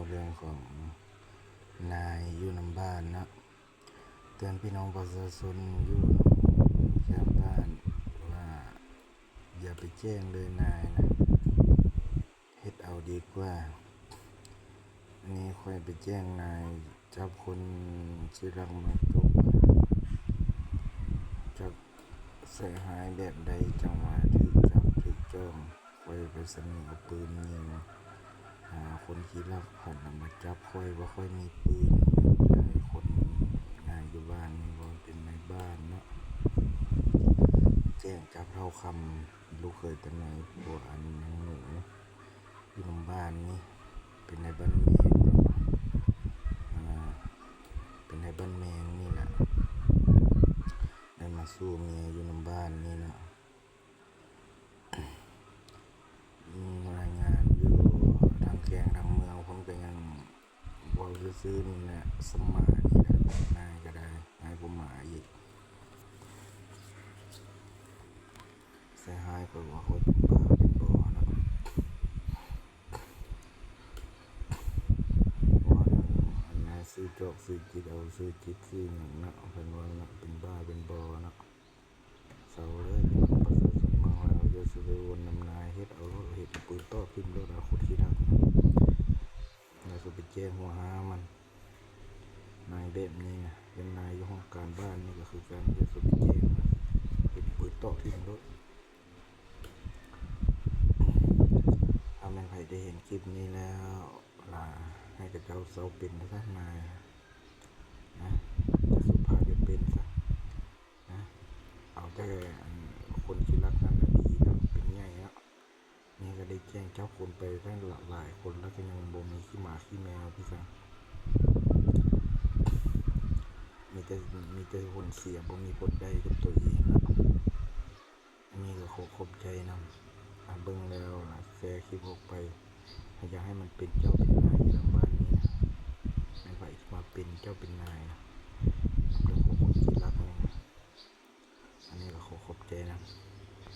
ເລື່ອງຂອງນາຍຢູ່ນຳບ້ານເນາະ, ເຕືອນພີ່ນ້ອງປະຊາຊົນຢູ່ນຳແຄມບ້ານວ່າ ຢ່າໄປແຈ້ງເລີຍນາຍນະ, ເຮັດເອົາດີກວ່າ. ອັນນີ້ຂ້ອຍໄປແຈ້ງນາຍ ຈັບຄົນຂີ້ລັກມາຕົກ ຈັກໃສ່ຮ້າຍແບບໃດ ຈັ່ງວ່າຖືກຈັບຖືກຈ້ອງ. ຂ້ອຍໄປສະເໜີເອົາປືນຍິງຫາຄົນຂີ້ລັກ ພັດລະມາຈັບຂ້ອຍວ່າຂ້ອຍມີປືນ. ນາຍຄົນ ນາຍຢູ່ບ້ານນີ້ບໍ່ເປັນນາຍບ້ານເນາະ, ແຈ້ງຈັບທ້າວຄຳ ລູກເຂີຍຕາໃໝ ຜົວອັນນາງໜູ ຢູ່ນຳບ້ານນີ້ ເປັນນາຍບ້ານແມງເນາະ, ອ່າ ເປັນນາຍບ້ານແມງນີ້ແຫຼະ ໄດ້ມາສູ້ເມຍຢູ່ນຳບ້ານນີ້ເນາະ. ອືມ ລາຍງານຢູ່ທາງແຂວງທາງເມືອງພຸ້ນກະຍັງ ເວົ້າຊື່ໆນີ້ແຫຼະ ສຳມານີ້ແຫຼະ ນາຍກະໄດ້ ນາຍບໍ່ມາອີກ. ໃສ່ຮ້າຍຂ້ອຍວ່າຂ້ອຍເປັນບ້າເປັນບໍ່ເນາະ, ເວົ້າເລື່ອງອັນນາຍຊື້ຈອກຊື້ຈິດເອົາ ຊື້ຈິດຊື້ຫຍັງເນາະ ເພິ່ນວ່າເນາະ ເປັນບ້າເປັນບໍ່ເນາະ. ເຊົາເລີຍ ປະຊາຊົນເມືອງລາວ ຢ່າຊິໄປວົນນຳນາຍ ເຮັດເອົາໂລດ ເຮັດເອົາປືນຕອກຖິ້ມໂລດ ເອົາຄົນຂີ້ລັກ ຢ່າສູ່ໄປແຈ້ງຫົວຫາມັນ. ນາຍແບບນີ້ນະ ເປັນນາຍຢູ່ຫ້ອງການບ້ານນີ້ກະຄືກັນ ຢ່າສູ່ໄປແຈ້ງ ເຮັດເອົາປືນຕອກຖິ້ມໂລດ. ຖ້າແມ່ນໃຜໄດ້ເຫັນຄລິບນີ້ແລ້ວ ລະໃຫ້ເຂົາເຈົ້າເຊົາເປັນຊະນາຍນະ, ຢ່າສູ່ພາກັນເປັນຊະ ນະ ເອົາແຕ່ອັນຄົນຂີ້ລັກຫັ້ນລະດີເນາະ ເປັນໃຫຍ່ເນາະ. ນີ້ກະໄດ້ແຈ້ງຈັບຄົນໄປຕັ້ງຫຼາຍຄົນລະ ກະຍັງບໍ່ມີຂີ້ໝາຂີ້ແມວຄືກັນ, ມີແຕ່ ມີແຕ່ຜົນເສຍ ບໍ່ມີຜົນໄດ້ກັບໂຕເອງເນາະ. ອັນນີ້ກະຂໍຂອບໃຈນຳ ອາ ເບິ່ງແລ້ວລະແຊຄລິບອອກໄປ ໃຫ້ ຢາກໃຫ້ມັນເປັນເຈົ້າເປັນນາຍຢູ່ນຳບ້ານນີ້ນະ. ແມ່ນໃຜຊິມາເປັນເຈົ້າເປັນນາຍນະ ເລື່ອງຂອງຄົນຂີ້ລັກນີ້ນະ. ອັນນີ້ກະຂໍຂອບໃຈນຳ